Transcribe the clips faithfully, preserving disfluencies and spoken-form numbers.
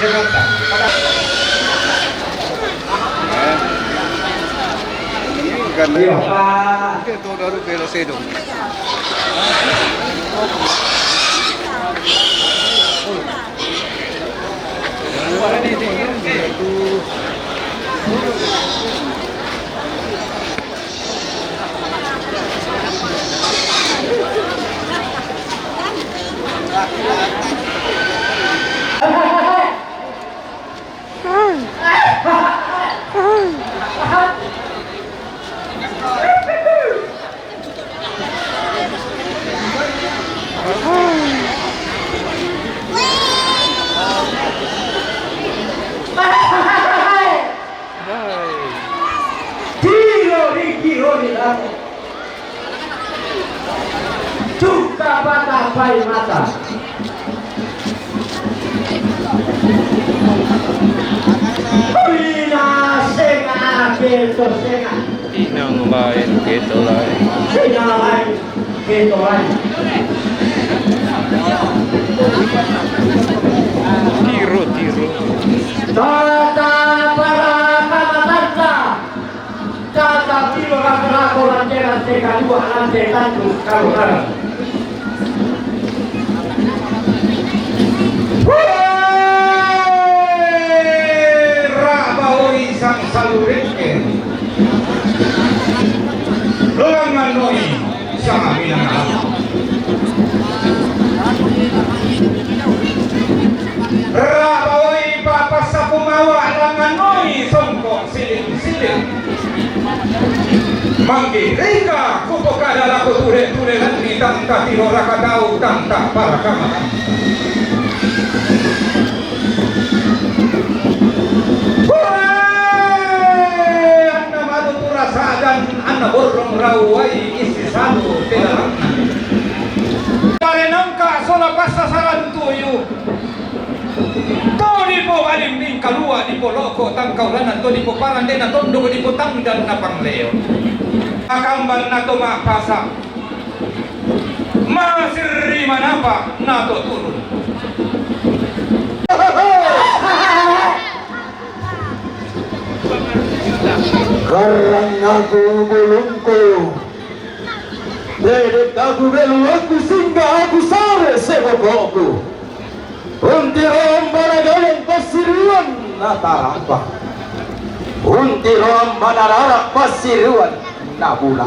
Jakarta. Ini kan. Iya. Itu baru belok sedong. Tiro di, tiro di lagu. Cuka patah pai mata. Pina senga, keto senga. Inang lain, keto lain. Inang lain, keto lain. Tiro, tiro. Tata para kamatanta. Tata tiro rako-rako lanteran teka dua lantai tantu kalau barang. Woi, raba oi sang salureke. Langan noi sang minang. Raba oi papa sapu mawa langan noi songko siling-siling. Mangge rika kupo kada lako ture-ture lani tangka tiro raka tau tangka parakama. Hore! Anna matu pura sadan anna borrong rauai isi satu telarang. Pare nangka sola passasaran tuyu. To dipo baling bingkalua dipo loko tangkaulanan to dipo parang dena tondok dipo tangdan na pangleo. Akamban na to mapasa. Masirri manapa na to turun. Karang aku bulungku. Dedek aku belu aku singgah aku sare sebokokku. Unti rombana galeng pasiruan na tarapa. Unti rombana rarak pasiruan na bula.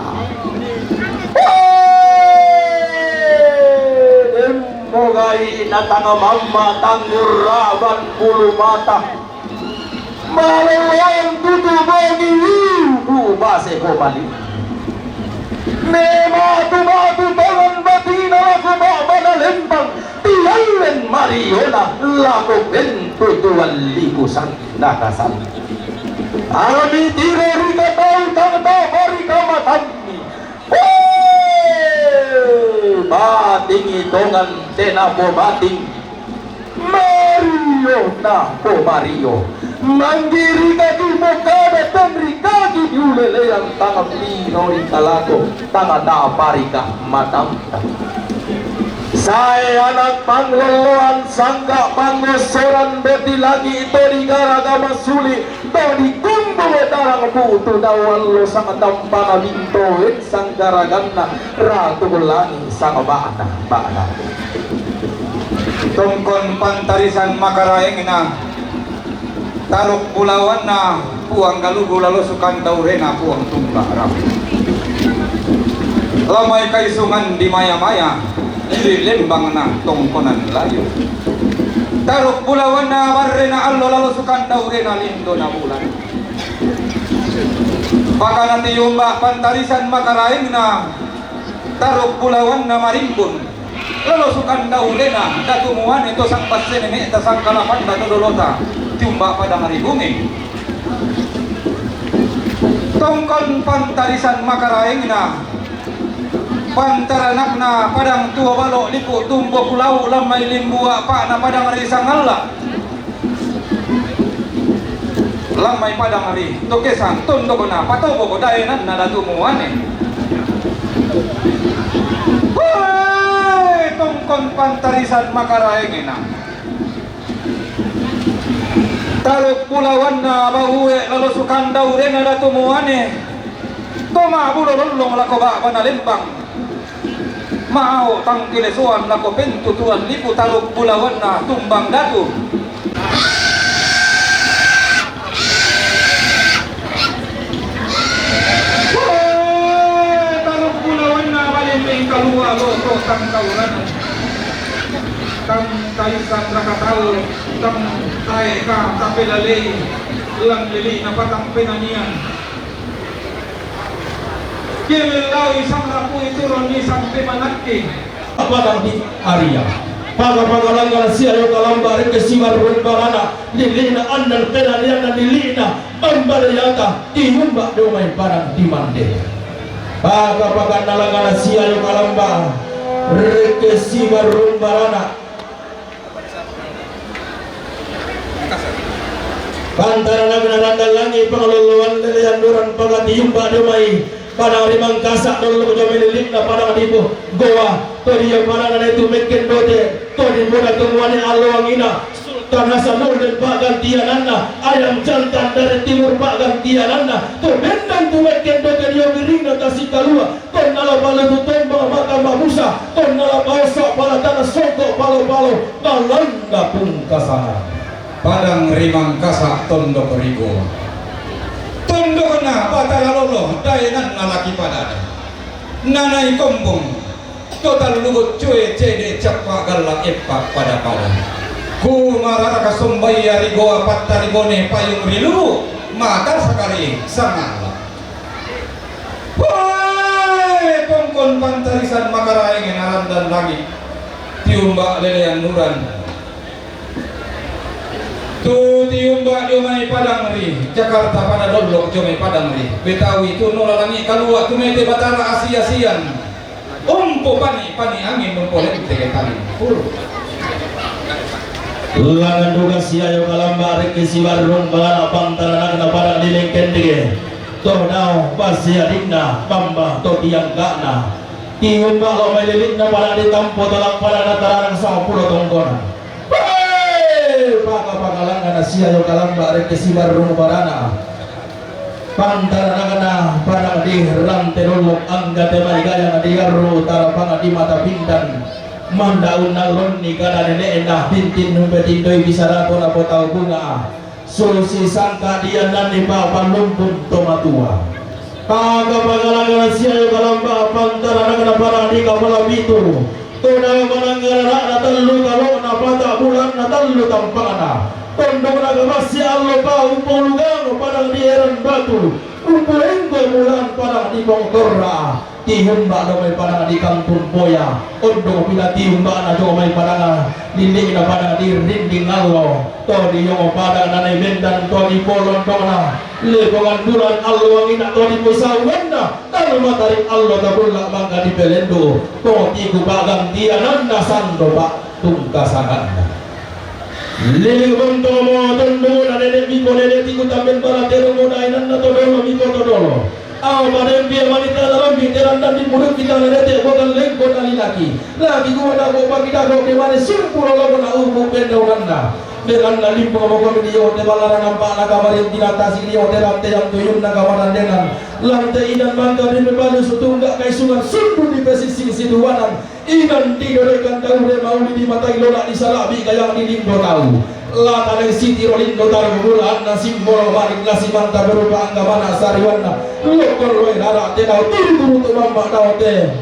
Dembo gai na tanga mamma tangguraban bulu mata. Maloloan tutu bongi liu ku base ko mali. Me matu-matu tongan batina lako mabana lembang. Tiallen mariona lako bentu tuan liku sang nakasan. Ami tiro rika tau tang tau barika matanni. Hei, batingi tongan tena bo bating. Mario na ko Mario. Manggiri kaki mo kada tenri kaki diulelean tangan pino di kalako tangan dapari ka matam. Sae anak pangloloan sangka pangosoran boti lagi to di garaga masuli to di kumbu darang butu dawan lo sang tampana bintoen sang garaganna ratu langi sang bana bana. Tongkon pantarisan makaraengna, taruk bulawanna Puang Galugu lalo sukan daurena Puang Tumba Rabu. Lamai kaisungan di maya-maya, ili lembangna tongkonan layu. Taruk bulawanna barrena allo lalo sukan daurena lindona bulan. Pakana tiumba pantarisan makaraengna, taruk bulawanna marimbun. Lalo sukan daurena, datu muane to sang bassene meta sang kalapanda to dolota, tiumba padang ri bumi. Tongkon pantarisan makaraengna, pantaranakna padang tuo balo lipu tumbo kulau lammai limbua pakna padang ri sangalla. Lammai padang ri to kesang tondokna patobo daenanna datu muane. Hoi, tongkon pantarisan makaraengena. Taruk bulawanna bahuwe' lalo sukandau dena datu muwane. Toma bulo lollong lako ba'bana lembang. Ma'o tangkilesoan lako pentutuan lipu taruk bulawanna tumbang datu. Taruk bulawanna balembeng kalua loto tangkaurana. Tang taisan rakatau, tang taeka tapelalei, lang lili napatang penanian. Kelelau isang rapu itu roni sampai manakki. Padang di Aria. Paga-paga langgar sia yo kalamba reke sibar rumbarana, lilina andan penaniana lilina ambarayata, tiyumba domai padang di mande. Paga-paga nalangana sia yo kalamba reke sibar rumbarana. Pantaranakna Randan Langi, pangaloloan lelean nuran, paga tiyumba domai padang di Mangkasa, dollo jomai lilina padang di Gowa, to dia padang na itu mekken dote, to di muda temuane alloangina. Tanasa mulden pa'gantiananna, ayam jantan dari timur pa'gantiananna, to bendan tu mekken dote dio biringna tasikalua, tonna la palutu tombang mata mabusa, tonna la paossa palatana songko palo-palo, malanda pungkasana. Padang ri Mangkasa tondok rigo. Tondokna Batara Lolo, daenanna laki padada. Nanai kombong. To tallu boccue cede cappa galla eppa pada-pada. Ku mararaka sombaya ri goa patta ri bone payung ri luwu mata sakali sangalla. Hoe pongkon pantarisan makaraenge narandan langi. Tiumba lelean nuran. Tu tiumba dio mai padang ri Jakarta pada dollok dio mai padang ri Betawi tu nola langi kalua tu mete batara asi-asian. Umpo pani-pani angin umpo lenteke tali. Pur. Langan duga sia yo kalamba reke sibarrung balana pangtaranakna padang di lengkendege. Toh dao basi adinna bamba to tiangka'na. Tiumba lo mai lilikna padang di tampo talang padang na tararang sampulo tonggona. Hei! Paka-paka langngana sia yo kalamba reke sibarrung barana. Pantaranakna padang di rante dollok angga te mai gayang di garru tarapang di mata pindan. Mandaun nalonni kada nene'na tintin numpe tindoi bisara to napotau bunga. Susi sangka diananni pa pannumpun to matua. Aga pagalagala sia yo kalamba pantaranakna padang di kapala pitu. Tona manangngarara'na tallu kalo'na pata bulanna tallu tampa'na. Tondokna gabassi allo pa umpoulugango padang di eran batu. Umpoenggo bulan padang di pongkorra. Tihumba do mai padang di kampung poya. Ondong pila tihumbana jo mai padang lili'na padang di rinding allo. To di yongo padang nanai bendan to di polondongna. Lepongan bulan allo wangina to di pusauanna. Tanu matari allo tabulla mangga di pelendu. To tiku pagang tiananna sando pa tungkasananna. Lili bontong mo tondona dede miko dede tiku tamben bala tero mo dainanna to dolo miko to dolo. Awa padempi amanita dalambi terandan di puruk kita na dete botan lengko na linaki. Laki gua dago bagi dago ke mane simpuro logo na ubu benda uganna. Beranna limpo mo kami dio te balara nampa na kamarin tinatasi dio te lante yang tuyun na kamaran denan. Lante inan mangka di pebali sutunggak kaisungan sundu di pesisir siduanan. Inan di dorekan daure mauli di matai lola di salabi gayang di lindo tau. La tanai siti ro lindo tau bulan na simbolo manik na simanta berupa angga mana sariwanna. Lokon loe rara te dau turu turu tu mamba dau te.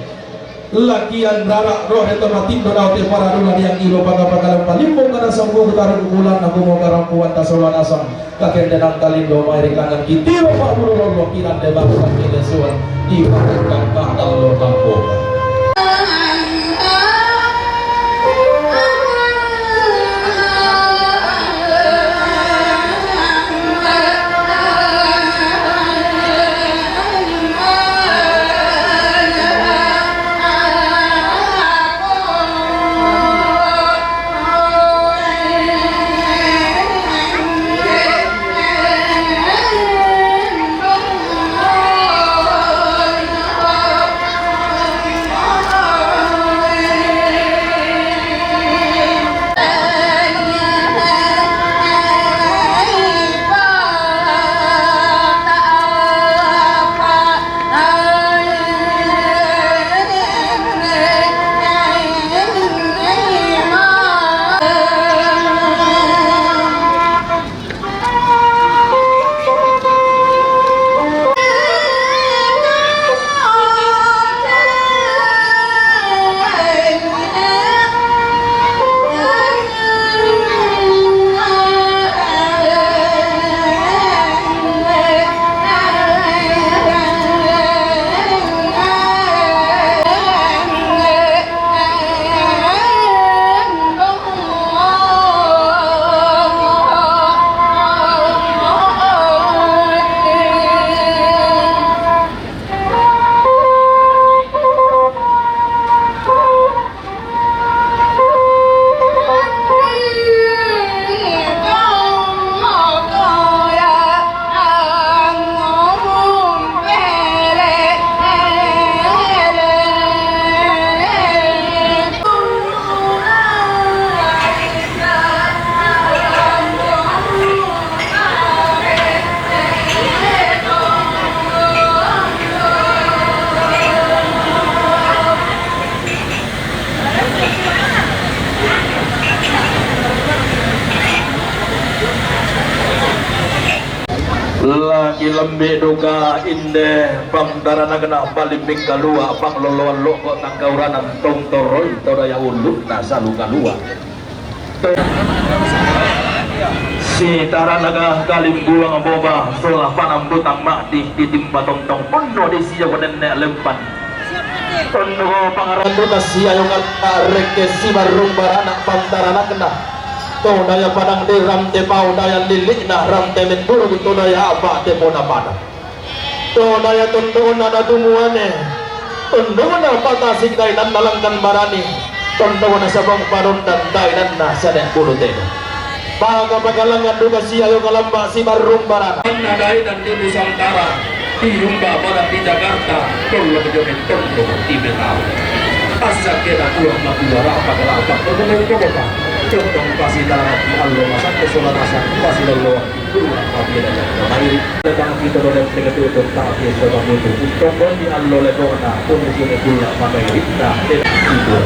Lakian rara rohe to matindo dau te para dula diang ilo paga paga lampa limbo kada sambu taru bulan na kumo karampuan tasola nasang. Kakendenan kalindo mai ri langan kitiro pa'bulo lollo kirande bangsa kilesuan di parekan ma'dallo tampoka. Lembi' duka inde pangtaranakenna balimbing kalua', pangloloan loko' tangkauranan tongtoroi todaya ulunna salu kalua'. Sitaranaka kalimbuang boba sola panambutang ma'di titimba tontong ponno di sia nenne' lempan. Tonduko pangaranduka sia yongalla rekke sibarrung barana' pantaranakna. Todaya padang di rante pao daya lili'na rante menduru todaya apa' te pona padang. Todaya tondona na tumuane. Tondona patasik dainanna langkan barani. Tondona sabang padondan dainanna sane' bulu tena. Paka-pakalangan duka sia yo kalamba sibarrung barana. Anna dainan di Nusantara. Tiumba pada di Jakarta, tollo jo mentong di Betawi. Asa kena pulang matua rapat-rapat, tollo jo kota. Tentang pasi darat, allo masak ke sola masak, pasi lolo, pulang pati ada yang kemarin. Datang kita boleh tegetu, tapi sola mutu. Tonggo di allo lekona, tunggu sini pulang pakai rita, tidak tidur.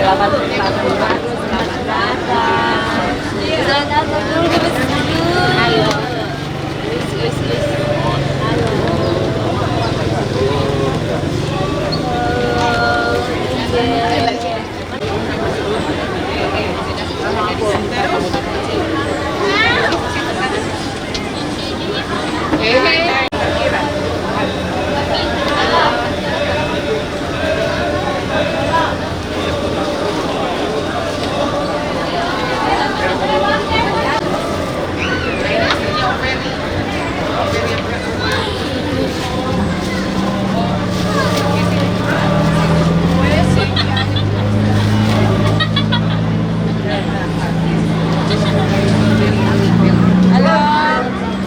Selamat datang, Pak. Selamat datang. Selamat datang dulu, dulu, dulu. Ayo. Yes, yes, yes. Halo. Halo. Halo,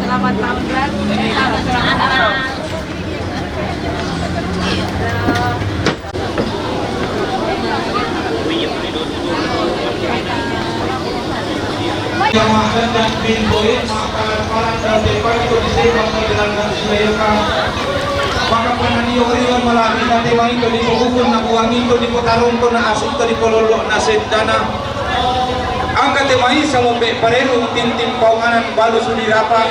selamat tahun baru. Selamat tahun baru. Jamaah dan pintuin makanan parang dan tepa itu disewa ke dalam nasi mereka. Maka panani orion malami na tema itu di pukukun na buang itu di potarong ko na asik ko di pololo na sendana. Angka tema isa mo pe pareru tintin paunganan balu sudi rapa.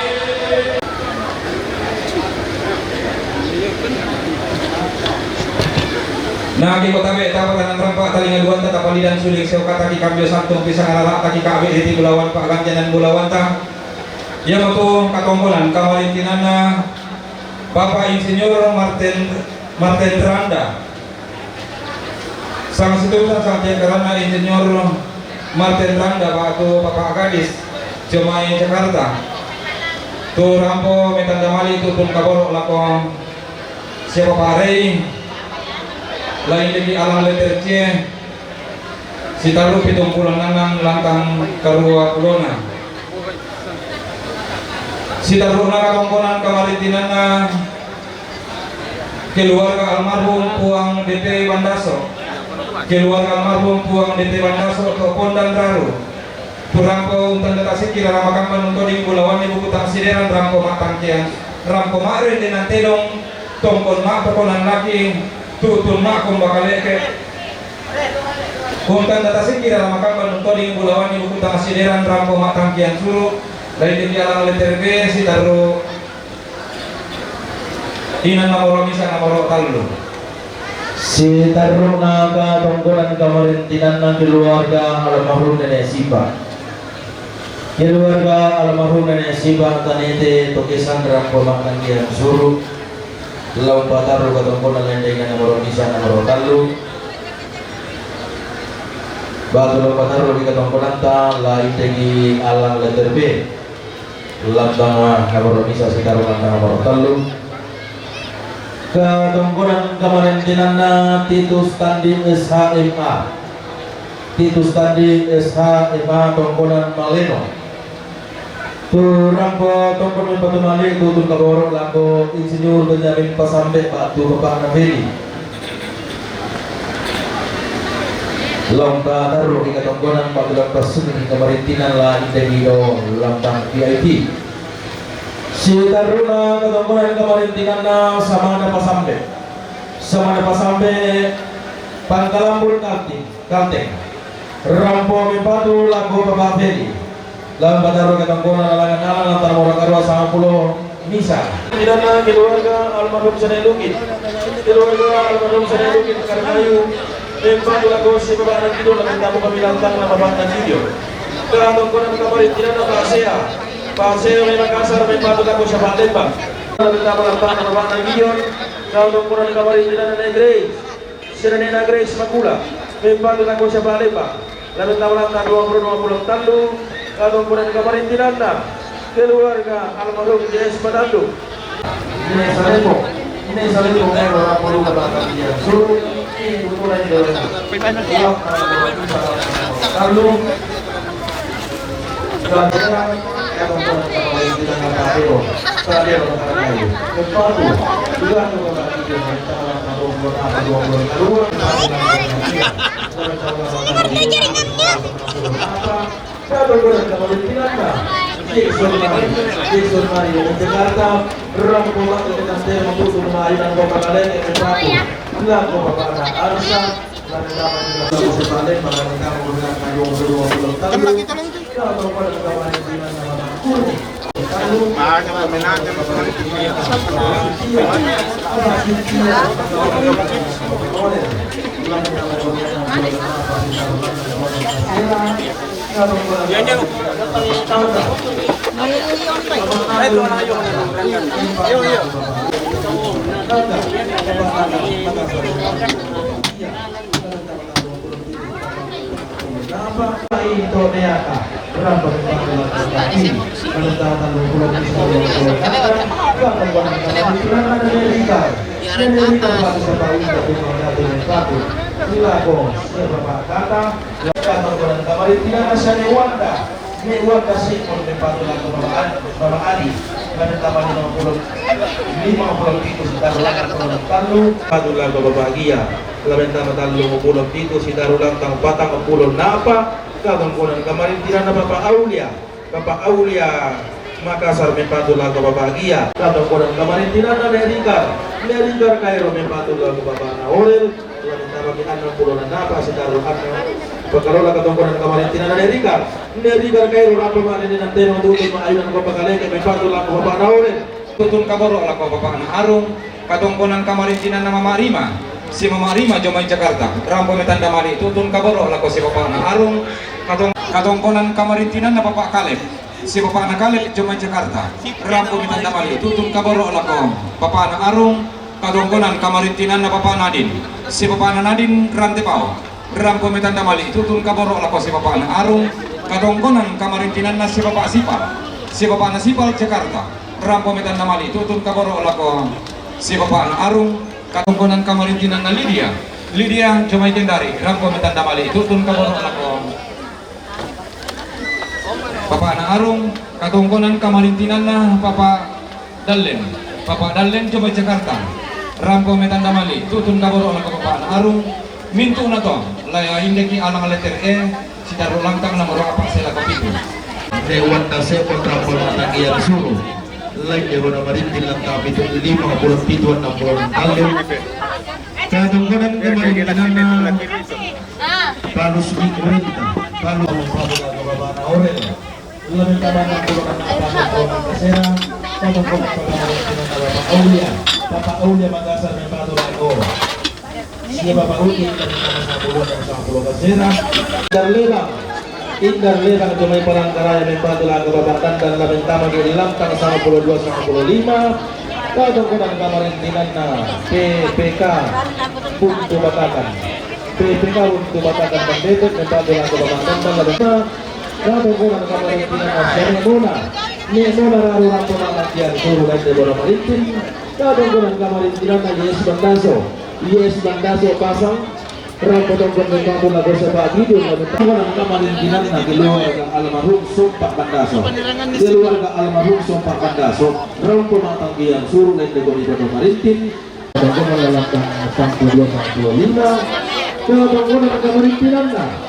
Na, ki ko tabe, tapa tanang rampa, talinga duanta, tapalidan suling seo kata ki kambio santung pisang arara, taki kabe hiti bulawan, paganjanan bulawanta. Ia moto katongkonan, kamarintinanna, Bapak Insinyur Martin, Martin Randa. Sang situsan sang tiang karana Insinyur Martin Randa, Pak, tu Bapak Gadis, Cimahi, Jakarta. Tu rampo metanda mali tu pun kaboro lako siapa parei, lain lagi alang letter C, sitaru pitung puluh nanang lantang karua pulona. Sitaru na katongkonan kamarintinanna, keluarga almarhum Puang D P Bandaso. Keluarga almarhum Puang D P Bandaso, Topon dan Raru. Turampo untanda tasikira ramakamban untoding bulawan ni bukutang sideran rampo matangkian. Rampo ma'rende nantedong, tongkon ma'pokonan laki, tutun ma'kom bakaleke. Untanda tasikira ramakamban untoding bulawan ni bukutang sideran rampo matangkian suru, lain di pialang letter B, sitaru Inang namoro misa namoro tallu. Sitarruna katongkonan kamarintinanna keluarga almarhum Nenek Sipa. Keluarga almarhum Nenek Sipa tanete tokesan rampo matangkian suru. Lao patarru katongkonan lendeng namoro misa namoro tallu. Batu lao patarru di katongkonanta lain tegi alang letter B. Lantanga nomor misa sitarungan nomor tellu. Katongkonan kamarintinanna Titus Tandi S H M A. Titus Tandi S H M A tongkonan Maleno. Tu rampo tongkon mempatu mali tutun kaboro lako Insinyur Benyamin Pasambe batu bapakna Feni. Lomba tarru ri katongkonan, magelang passungi ri kamarintinan la indagido lambang V I P. Sitarruna katongkonan kamarintinanna Samana Pasambe. Samana Pasambe Pangkalambun Kalti-, Kalteng. Rampo mempatu lako Bapak Feni. Lamba tarru katongkonan alangan alang antara mora karua sangpulo misa. Pidana keluarga almarhum Sene Lukit. Keluarga almarhum Sene Lukit Karkayu. Mempatu lako si Bapak Nagido, lalu tamu kami lantang nama Bapak Nagido. Katongkonan kamarintinanna Pak Sea. Pak Sea mai Makassar, mempatu lako si Bapak Lembang. Lalu tamu lantang nama Bapak Nagido. Katongkonan kamarintinanna Grace. Sininna Grace Makula, mempatu lako si Bapak Lembang. Lalu taulanta dua puluh dua puluh tallu, katongkonan kamarintinanna keluarga almarhum J S Patallu. Ini saleko, ini saleko mero rapolu kata dia. Suruh ini betulan dia. Tallu. Mana jaringannya? Jackson Mari, Jackson Mari dari Jakarta, Rangkulan dengan tema khusus Mari dan Bapak Kaleng yang satu. Bilang Bapak Arsa, Mewah kasih pun mempatu lagu Bapak Adi, Bapak Adi. Pada tambah lima puluh, lima puluh pitu sekitar lagu Bapak Adi. Patu lagu Bapak Gia. Lamen tambah tallung puluh pitu, sidaru lantang patang puluh napa, katongkonan kamarintinanna Bapak Aulia. Bapak Aulia Makassar mempatu lagu Bapak Gia. Katongkonan kamarintinanna Nerikar. Nerikar Kairo mempatu lagu Bapak Naorel. Lamen tambah di annang puluh napa, sidaru annang. Pekalola katongkonan kamarintinanna Nerikar. Nerikar Kairo, rampo ma'nene nanteno tutun ma'ayunan ko pakaleke mempatu lagu Bapak Naorel. Tutun kaboro' lako bapa'na Arung, katongkonan kamarintinanna Mama Rima, si Mama Rima jomai Jakarta, rampo metanda mali' tutun kaboro' lako si bapa'na Arung, katong-, katongkonan kamarintinanna Bapak Kaleb, si bapa'na Kaleb jomai Jakarta, rampo metanda mali' tutun kaboro' lako bapa'na Arung, katongkonan kamarintinanna Bapak Nadin, si bapa'na Nadin Rantepao. Rampo metanda mali' tutun kaboro' lako si bapa'na Arung, katongkonan kamarintinanna si Bapa' Sipal, si bapa'na Sipal Jakarta. Rampo metanda mali' tutun kaboro' lako si bapa'na Arung, katongkonan kamarintinanna Lydia, Lydia jomai Kendari. Rampo metanda mali' tutun kaboro' lako bapa'na Arung, katongkonan kamarintinanna Bapa' Dallen, Bapa' Dallen jomai Jakarta. Rampo metanda mali' tutun kaboro' lako bapa'na Arung, mintu'na to, la indeki alang letter E, sidaru lantang nomoro apa' selaku pitu. Sewanda sepon rampo matanggian suru. Lain de bona marintin lantang pitu lima puluh pitu enam puluh enam. Katongkonan kamarintinanna Palus Mik Renta, Palus Mik Renta, Bapa'na Orel. Lamen tambah enam puluh enam, Bapa'na Orel Kasera, katongkonan kamarintinanna Bapa' Aulia, Bapa' Aulia Makassar mempatu lako. Sia Bapa' Uti, lamen tambah sepuluh dan sepuluh Kasera. Indar Lebang, Indar Lebang jomai Palangkaraya mempatu lako Bapa' Dandan, lamen tambah di lantang sepuluh dua sepuluh lima. Katongkonan kamarintinanna P P K Buntu Batakan. P P K Buntu Batakan Bandeten mempatu lako Bapa' Dandan, lamen tambah. Katongkonan kamarintinanna Sere Mona. Ni Mona raru rampo ma'nanggian suru lain de bona marintin. Katongkonan kamarintinanna Yes Bandaso. Yes Bandaso Pasang. Rampo tongkon mempatu lako Sepak Gidul, lamen tambah. Katongkonan kamarintinanna keluarga almarhum Sompa Bandaso. Keluarga almarhum Sompa Bandaso. Rampo ma'nanggian suru lain de bona marintin. Katongkonan lalantang sampulo dua sampulo lima. Katongkonan kamarintinanna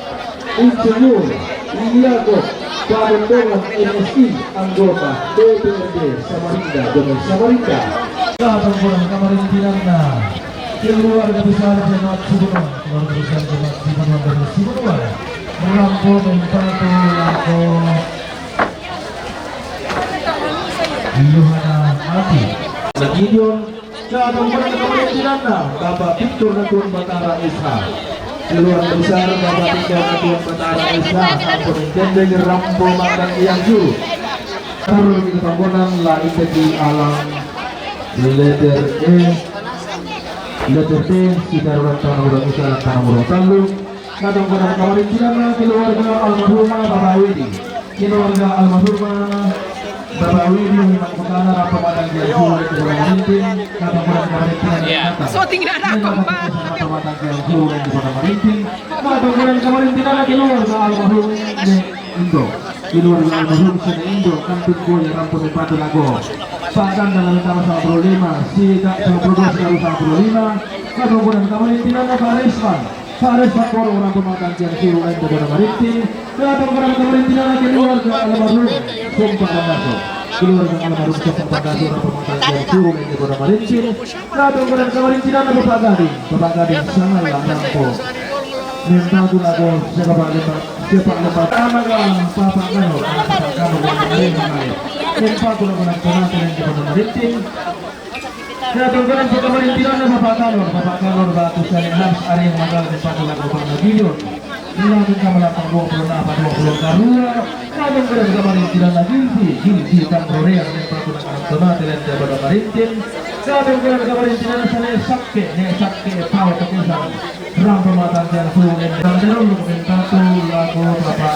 Insinyur Yakob Pamendongan M Si, anggota D P R D Samarinda, jomai Samarinda. Katongkonan kamarintinanna keluarga besar jemaat Sibunuan, keluarga besar jemaat Sibunuan dari Sibunuan. Rampo mempatu lako Yohana Ati. Gideon. Katongkonan kamarintinanna Bapa' Victor Natuan Batara S H. Keluarga besar Bapa' Victor Natuan Batara S H, sampun intendeng rampo ma'nanggian suru. Terus katongkonan la indeki alang letter E, letter T, sidaru lantang nomoro, lantang nomoro tallu. Katongkonan kamarintinanna keluarga almarhumah Bapa' Widi. Keluarga almarhumah Bapa' Widi, Bapa' Kutana, rampo ma'nanggian suru lain de bona marintin. Katongkonan kamarintinanna Nata. Syuting dadakan, Bang. Rampo ma'nanggian suru lain de bona marintin. Katongkonan kamarintinanna keluarga almarhum Nek Indo. Keluarga almarhum Nek Indo, Kampung Kuya, rampo mempatu lako Bapa' Dandan, lamen tambah sepuluh lima, sidaru sepuluh dua, sidaru sepuluh lima. Katongkonan kamarintinanna Pak Resman. Sanes pakoro rampo ma'nanggian suru lain de bona marintin. Katongkonan kamarintinanna keluarga almarhum Sompa Bandaso. Keluarga almarhum Sompa Bandaso, rampo ma'nanggian suru lain de bona marintin. Katongkonan kamarintinanna Bapa' Gading. Bapa' Gading Samala, rampo Nempatu lako sepak lempar, sepak lempar. Tama ka Papa Kano, Papa Kano, Papa Kano. Nempatu lako nang tona, tona yang kepada Maritim. Ya, tongkonan pagkamarintinan na Papa Kano, Papa Kano, batu sani has, ari yang magal nempatu lako Papa Gideon. Ila ka malapang dua puluh na, apa dua puluh karua. Kadang-kadang kamarintinan na Gilpi, Gilpi Tamrorea, nempatu lako nang tona, tona yang kepada Maritim. Kadang-kadang kamarintinan na sani sakke, ne sakke, pau pakisan. Rampa matang tiang suruh nende. Tang terus lu komentatu lako Papa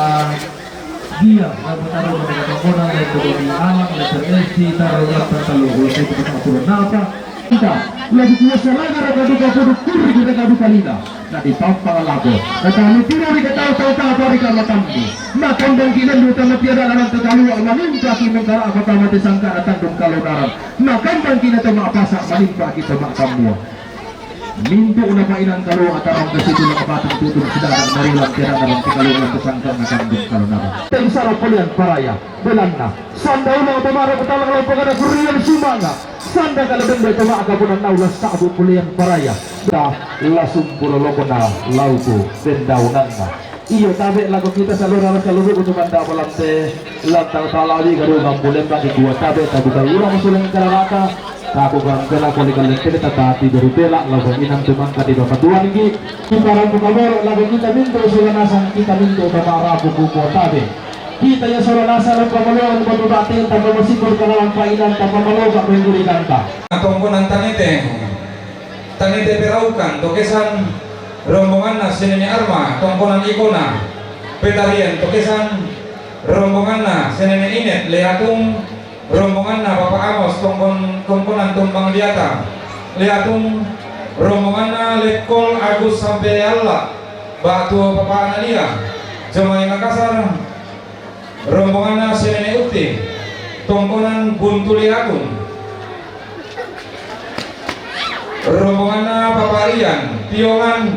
Gia, lako taruh lako tongkonan, lako di anak, lako S C, taruh lako taruh lako itu kita pura napa. Kita, lako kuasa lagi raka duka puduk kuri raka duka lina. Na di pampang lako. Kata lu tiro di kata tahu tahu apa di kama tambu. Makam bangkinan duta matiada larang tekalu manimpa ki mengkara apa tamat sangka datang dum kalau narang. Makam bangkinan toma pasak manimpa ki toma kamua. Mintu na painan kalu atarang ke situ na kabatang tutun sidaran marilang tiada dalam tikalu na kesangka na kandung kalu nara. Teng saro polian paraya, belanna. Sanda ulang pemara petala kalau pegada kurian sumanga. Sanda kala benda toma akabunan naulah sabu polian paraya. Da lasum pulolokona lautu bendaunanna. Iyo, tabe' lako kita salora saluru' tu banda' balante, lantang talawi garu gambulen bagi gua tabe' tabuka urang suleng kalalata, taku gangkela koli kalentele tatati garu tela lako inang tumangka di bapatuan gi. Tukaran tukamoro lako kita mintu sulanasang kita mintu tamarapu ku gua tabe'. Kita ya sulanasa lako maloan batu bate tanpa masikur kalawan painan tanpa maloka pengguri ganta. Tongkonan tanete. Tanete Peraukan, tokesan, rombonganna si Nene Arma, tongkonan ikona, Petarian, tokesan, rombonganna si Nene Inet, Leatung, rombonganna Papa Amos, tongkon-, tongkonan Tumbang Diata, Leatung, rombonganna Letkol Agus sampe Alla, batu Papa Analia, Jomai Makassar, rombonganna si Nene Utti, tongkonan Buntu Leatung. Rombonganna Papa Rian, Piongan,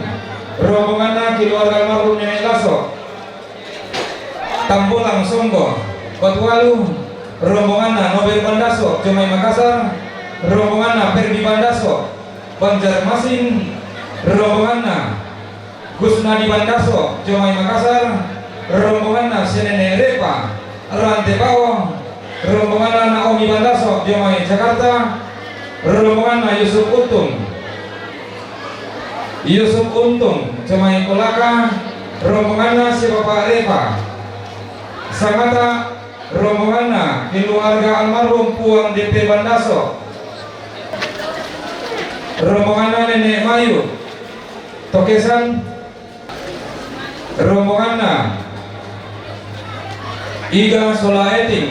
rombonganna keluarga almarhum Nenek Laso. Tambolang Songgo, Batualu, rombonganna Nobel Bandaso, Jomai Makassar, rombonganna Perdi Bandaso, Banjarmasin, rombonganna Gusnadi Bandaso, Jomai Makassar, rombonganna si Nene Repa, Rante Bao, rombonganna Naomi Bandaso, Jomai Jakarta, rombonganna Yusuf Untung. Yusuf Untung, Jomai Kolaka, rombonganna si Bapak Repa. Sangata, rombonganna keluarga almarhum Puang D P Bandaso. Rombonganna Nenek Mayu. Tokesan, rombonganna Iga Sola Eting,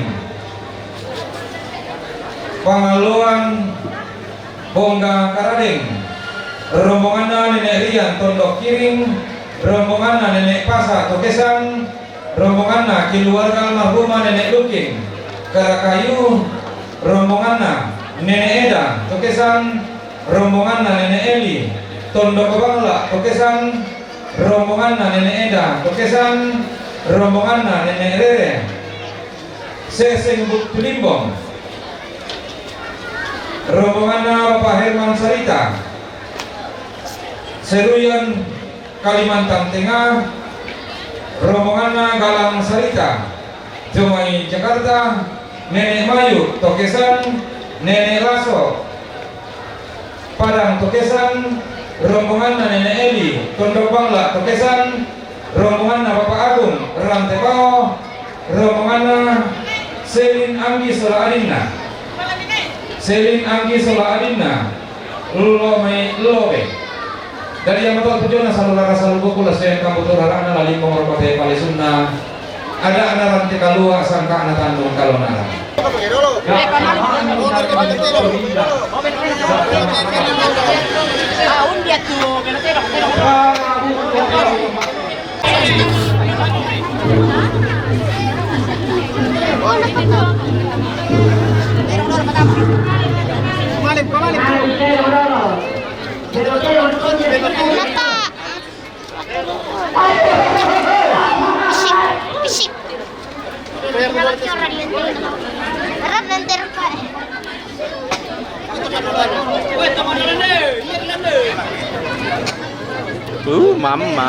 Pangaloan Bongga Karadeng, rombonganna Nenek Rian Tondok Kiring, rombonganna Nenek Pasa Tokesan, rombonganna keluarga almarhumah Nenek Lukin, Karakayu, rombonganna Nenek Eda Tokesan, rombonganna Nenek Eli, Tondok Bangla Tokesan, rombonganna Nenek Eda Tokesan, rombonganna Nenek Rere, Seseng Buktulimbong, rombonganna Bapak Herman Sarita, Seruyan Kalimantan Tengah, rombonganna Galang Sarita, Jomai Jakarta, Nenek Mayu Tokesan, Nenek Laso Padang Tokesan, rombonganna Nenek Eli, Tondok Bangla Tokesan, rombonganna Bapak Agung Rantepao, rombonganna Selin Anggi Sola Adinna. Selin Anggi Sola Adinna, lo mai lobe. Dari yang betul tujuan asal lara asal buku la sen kamu tu rarana la limbong rokote pale sunna. Ada ana ranti kalua sangka ana tandung kalau nara. Ama.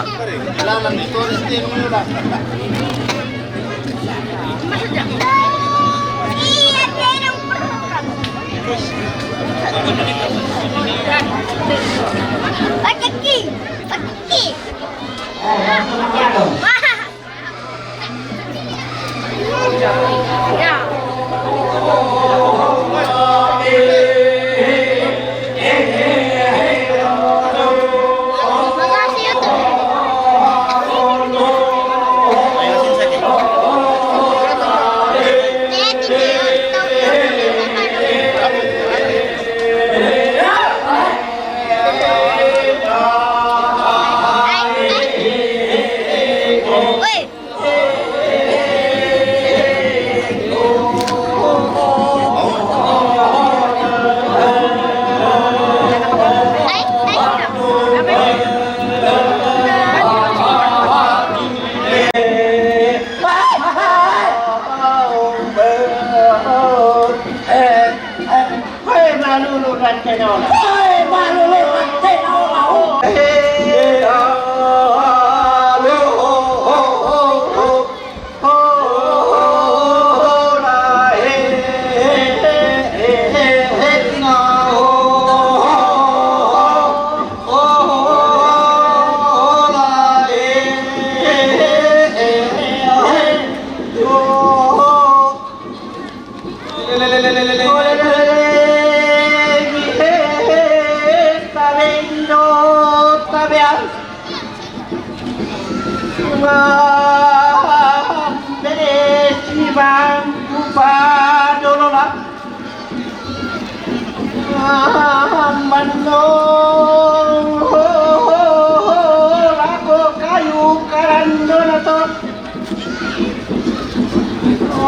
Hei, malulu rante nola. Hei, malulu rante nola.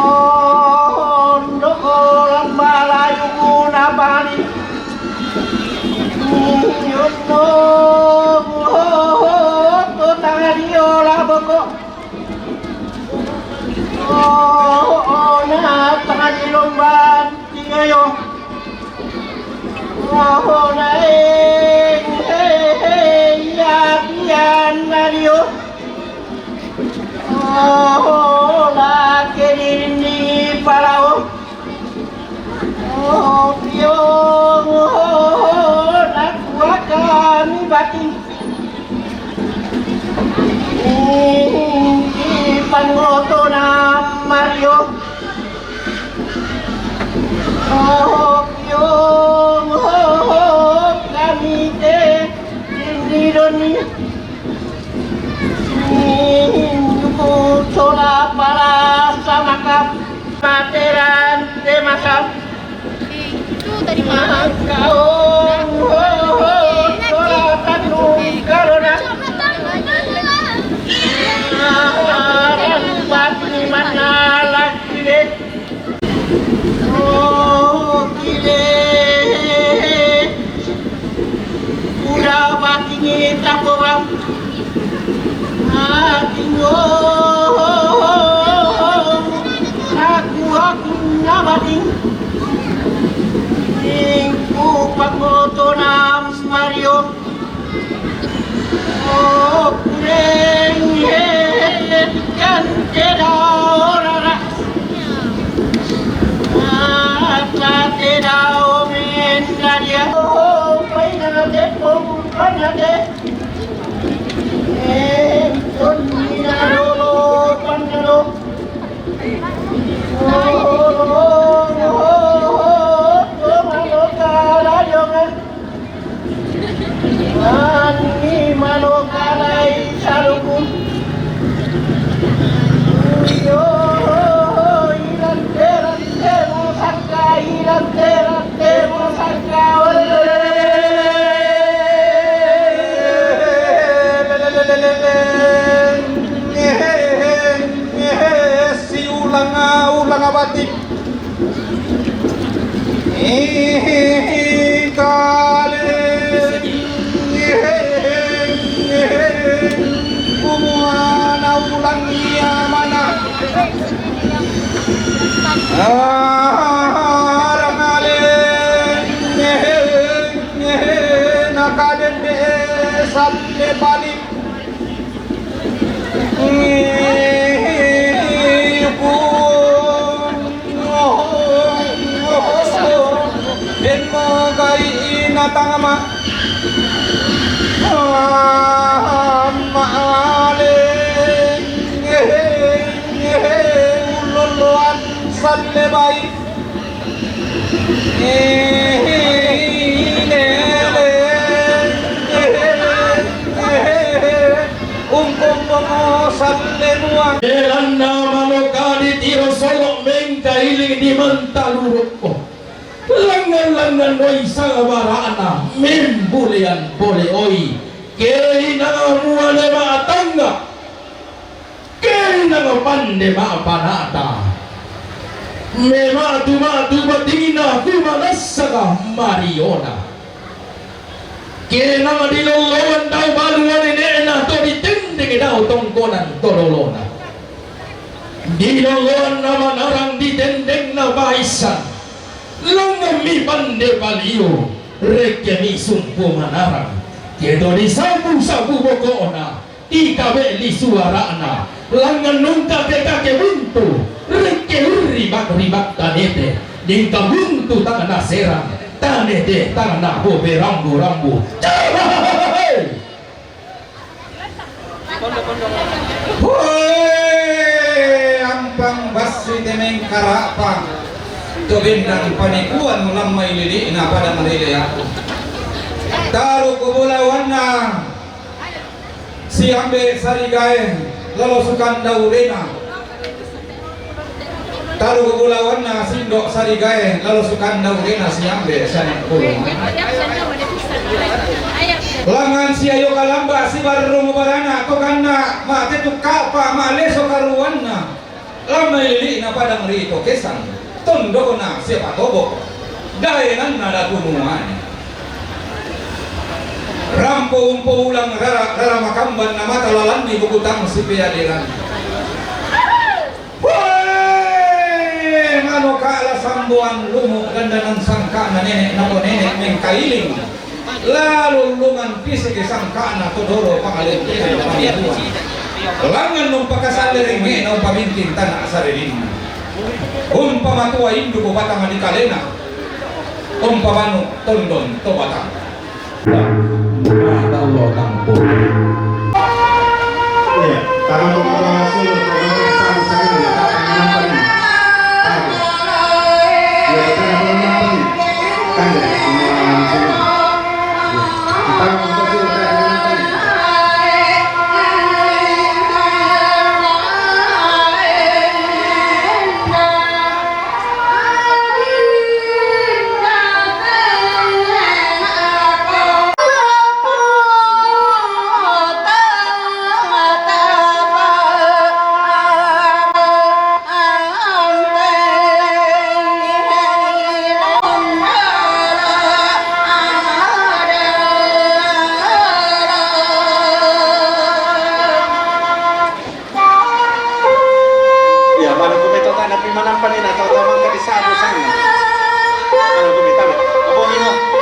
Ondo ko lamba layu guna bali. Yono ko tangadio laboko. Ona tangadi lomban tingayo. Ona e ya pian nadio. Oho, lake dinding palao. Oho, piong, oho, nakua kami bating. Di pangoto na Mario. Oho, piong, oho, kami te dinding doni. Hinduku sola pala samakap materan temasal. Itu tadi malam. Kaum sola tanung karona. Aran pati mana lagi deh. Oh, kile. Udah batingi takoram. Atingo. Aku, aku nabating. Ingku pakoto nam Mario. Ani mano kalai saluku. Uyo, ilan teran temo saka, ilan teran temo saka. Si ulang, ulang batik. Kale. Kumuana ulang ia mana. Arangale. Nakadende salle balik. Tangama. Ama ale. Ngehe, ngehe, uloloan salle bai. Ngehe, ngehe, ngehe, ngehe, ungkong bongo salle mua. Belanna manoka ditiro solo mengkailing di mantalu rokko. Langngan-langngan oi sabara'na membulean pole oi. Keinang muale ma'tangnga, keinang pande ma'pana'ta. Mematu-matu batingna kumanassaka mariona. Keinang dilolloan dao balu nene'na to ditendeng dao tongkonan to dolona. Dilolloanna manarang ditendengna baissan. Langnganmi pande palio, rekkemi sumpu manarang. Keto disabu-sabu boko'na, dikabe lisu ara'na. Langngan nungka kekake buntu, rekke urribak-ribak tanete. Dingka buntu tangna serang, tanete tangna bobe rambu-rambu. Carahe! Hoe, ampang bassi te mengkara'pa, to bennang panikuan lammai lili'na padang ri Leaku. Taru kubulawanna siambe sarigae lalo sukanda urena. Taru bulawanna sindo sarigae lalo sukanda urena siambe sane pulung. Langngan siayo kalamba sibarrung barana to ganna mate tukka'pa maleso karuanna. Lammai lili'na padang ri to kesang tondona siapa tobo daenanna datu muane. Rampo umpo ulang rara, rara makamban na mata lalanni bukutang sipeadelan. Hoe, manoka la samboan lumu dandanan sangka'na nene' nato nene' mengkailing. Lalu lungan pisiki sangka'na to doro pangalentukan panitua. Langngan umpakasalle rengnge'na umpabinting tana saririnna. Umpamatua induku batang dikalena. Umpamanu tondon to batang. Mata Allah tampung. Iya, kalau mau masuk, kalau mau sama-sama, ya, tak akan nampak ini. Ada. Ya, tak akan nampak ini. Ada. Semua orang di sini. Ya. Kita mau masuk, tak akan nampak ini. Iya, baru ku beto tanda pi manampa ni na tau tamangka di sabu sana. Baru ku beto, apa mino?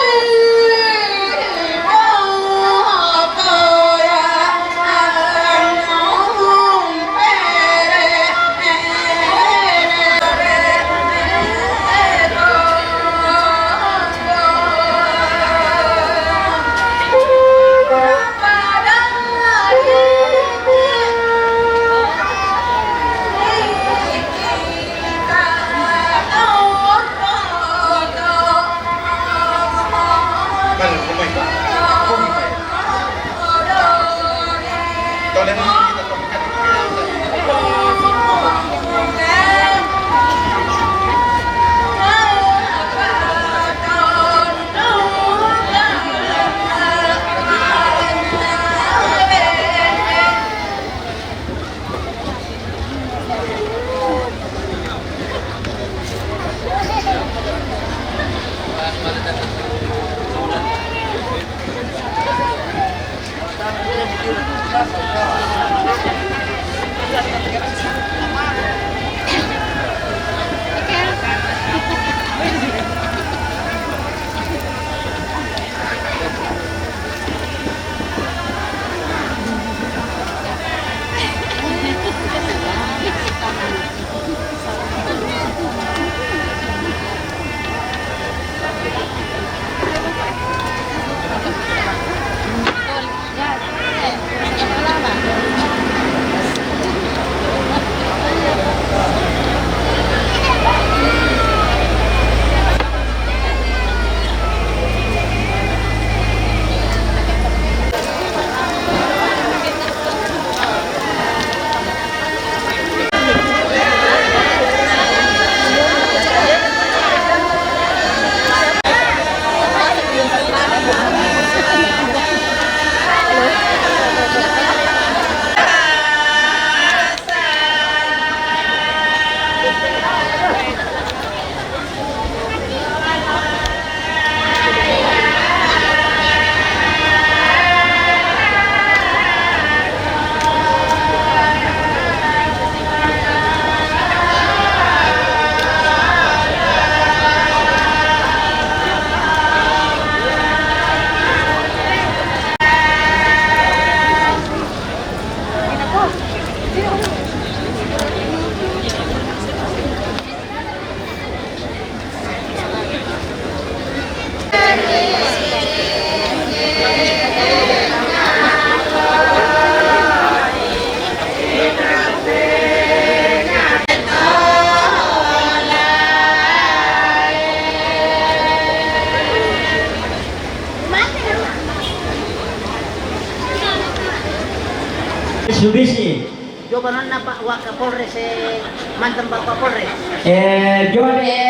Subisi. Jo banuanna Pak Wakapolres, eh, mantan Bapak Polres. Eh, jo de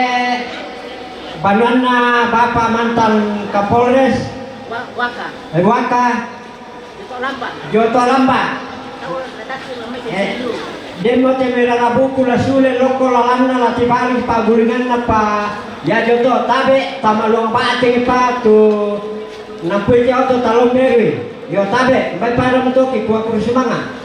banuanna Bapak mantan Kapolres. Wa-, Waka. Eh, Waka. Joto Lamba. Joto Lamba. Tahu, kataku, namanya Eh, Selu. Demmo te merara buku la sule lokko lalanna la tibali paggulinganna pa ya joto tabe tamaluang bate pa tu. Nampui te oto talomberui. Yo tabe, mbai pada mutoki kuwa kurusumanga.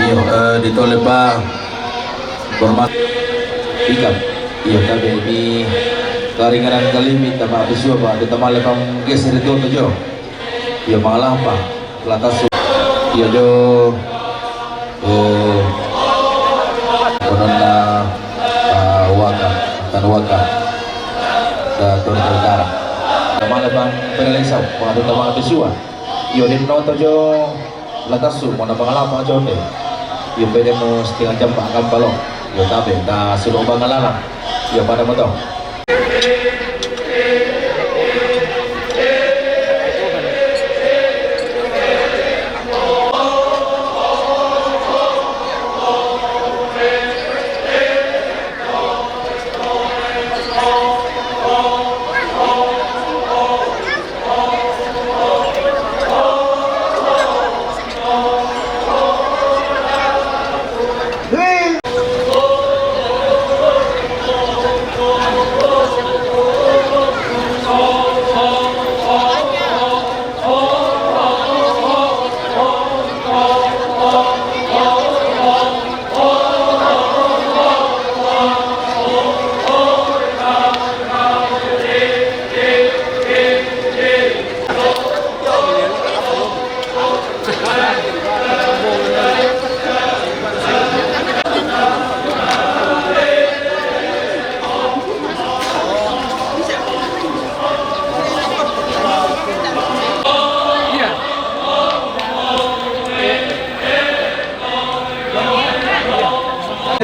Iyo, eh, ditole pa bermat ikan. Iyo, tabe mi karinganan kalimi tama bisua pa, ditama lepang geser itu tujuh. Iyo, mangalapa, latas. Iyo, jo, eh, kononna, ah, Waka, tan Waka. Da Toni Utara. Tama lepang penelesau, pengadu tama bisua. Iyo, den noto jo latassu, mona pangalapa jonde. Iyo, pede mo setengah jam pa gampalo. Iyo, tabe, ta sudo bangalalang. Iyo, pada moto.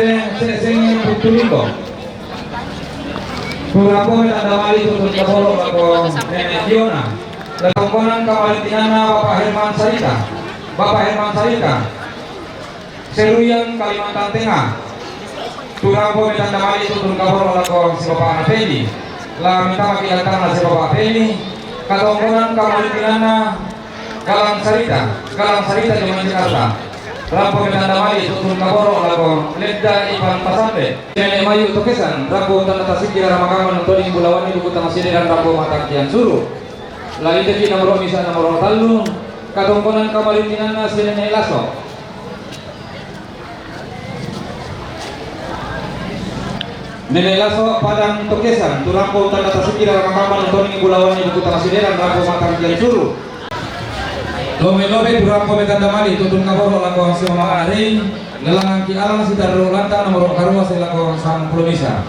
Sing-, sing-, sing-, Turako metandamali tutun kaporo lako Nenek Diona. Latongkonan kamarintinganna Bapak Herman Sarita. Bapak Herman Sarita. Seruyan, Kalimantan Tengah. Turako metandamali tutun kaporo lako si Bapak Napeli. La minta maki datang si Bapak Peli. Katongkonan kamarintinganna Kalang Sarita, Kalang Sarita Joman Jakarta. Rampo metandamali tutun kaporo lako Ledda Ipan Pasambe. Nenek Mayu Tokesan, rampo tanda tasikira ramakaman toding bulawani buku tangasideran rampo matangkian suru. Laliteki nomoro misa nomoro tallu, katongkonan kamarintinganna si Nenek Laso. Nenek Laso Padang Tokesan, turampo tanda tasikira ramakaman toding bulawani buku tangasideran rampo matangkian suru. Lobe-lobe turampo metandamali tutun kaporo lako si Mama Ari, lalangangki alang sitarru lantang nomoro karua selako sangpulo misa.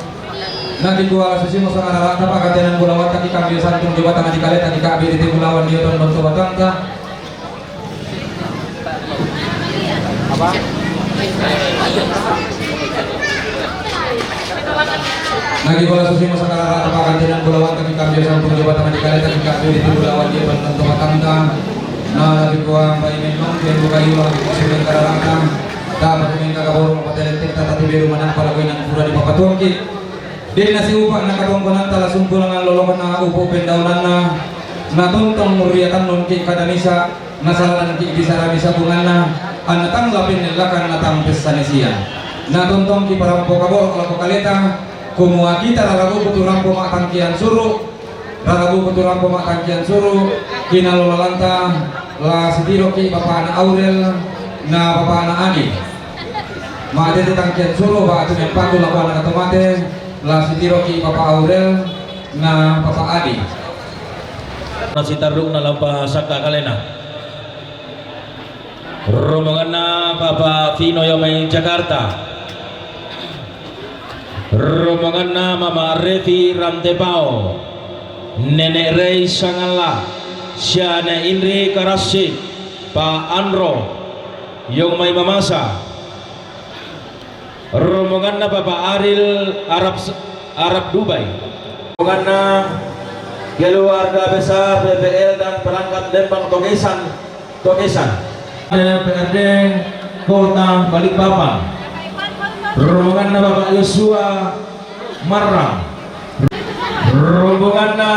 Naki kuala susimo sangararata pakatenan bulawata ki kambio santung di batang di kaleta di kabi di bulawan di oton donto batanta. Apa? Nagi bola susi masa karara tapakan tinan bulawan kaki kambio sampung joba tangah di kaleta kaki kambio di bulawan dia bantan tomatanta. Nah, lebih kurang bayi memang dia buka iwa di kursi yang kararata. Dapat main kagak borong pateletik tata tiberu mana pala gue nang pura di papatuangki. Dek nasi upa na katongkonanta la sumpulangan lolokon na upu pendaunanna. Na tontong muriatan nonki kadanisa. Na saladanki di sarami sabunganna. Anna tang lapin lakan na tang pessanisia. Na tontongki parampo kaborok lako kaleta. Kumua kita rarabu kutu rampo ma tangkian suru. Rarabu kutu rampo ma tangkian suru. Kinalolalanta la sitiroki bapana Aurel na bapana Adi. Mate te tangkian suru ba atu mempatu lako anak atau mate. La sitiroki Papa Aurel na Papa Adi. Nasi tarruk na lampa sakka kalena. Rombonganna Papa Vino yang mai Jakarta. Rombonganna Mama Revi Rantepao. Nenek Rei Sangalla. Siane Indri Karasik. Pa Anro. Yang mai mamasa. Rombonganna Bapak Aril Arab Arab Dubai. Rombonganna keluarga besar B P L dan perangkat Lembang Tokesan, Tokesan. P R D Kota Balikpapan. Rombonganna Bapak Yosua Marram. Rombonganna